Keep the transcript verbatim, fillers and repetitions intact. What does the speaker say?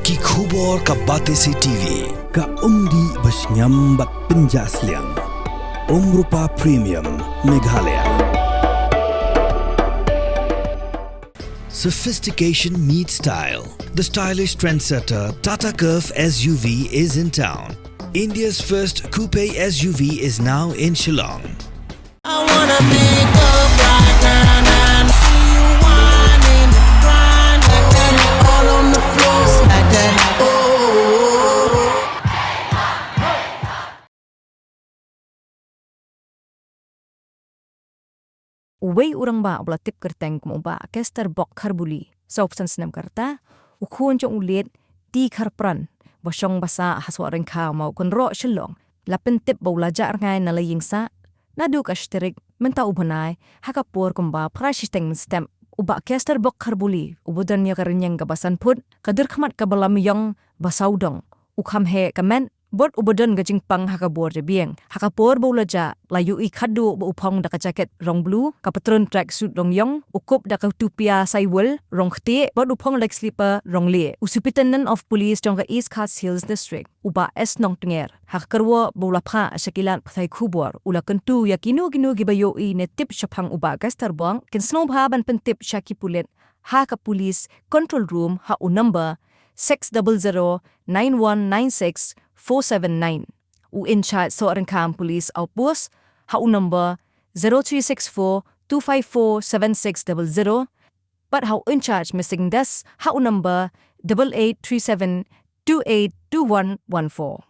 Ki khubor ka Batesi T V. Ka umdih ba shngiam bad pynjah sliang. Umrupa Premium, Meghalaya. Sophistication meets style. The stylish trendsetter Tata Curvv S U V is in town. India's first coupe S U V is now in Shillong. I wanna pick up right now, now. See you whining, grinding, all on the floor, smack that. Oh, oh, oh, oh. Uwei u rangbah uba la tip kyrteng kum u Bah Kester Bok Kharbuli, sawphew san snem ka rta, u khun jong u Late T Kharpran, ba shong ba sah ha Sohryngkha Mawkynroh Shillong, la pyntip ba u la jah rngai na la ïing sah naduh ka shi tarik mynta u bnai, ha ka por kumba phra shiteng mynstep. U Bah Kester Bok Kharbuli, uba don ïa ka rynïeng kaba san phut, ka dur khmat kaba lam ïong ba sawdong, u kham heh ka met, bad uba don ka jingpang ha ka bor jabieng. Ha ka por ba u la jah, la ïohi khadduh ba u phong da ka jaket rong blue, ka patrun tracksuit rong ïong, u kup da ka tupia saiwul rong ktieh, bad u phong da ka slipper rong lieh. U Superintendent of Police jong ka East Khasi Hills District, u Bah S Nongtnger, ha ka kyrwoh ba u la phah sha ki lad pathai khubor, u la kyntu ïa kino kino kiba ïohi ne tip shaphang u Bah Kester Bok, kin sngewbha ban pyntip sha ki pulit ha ka Police Control Room ha u number six double zero nine one nine six four seven nine. U in-charge Sohryngkham Police Outpost ha u number zero three six four two five four seven six double zero. Bad ha u in-charge Missing Desk ha u number double eight three seven two eight two one one four.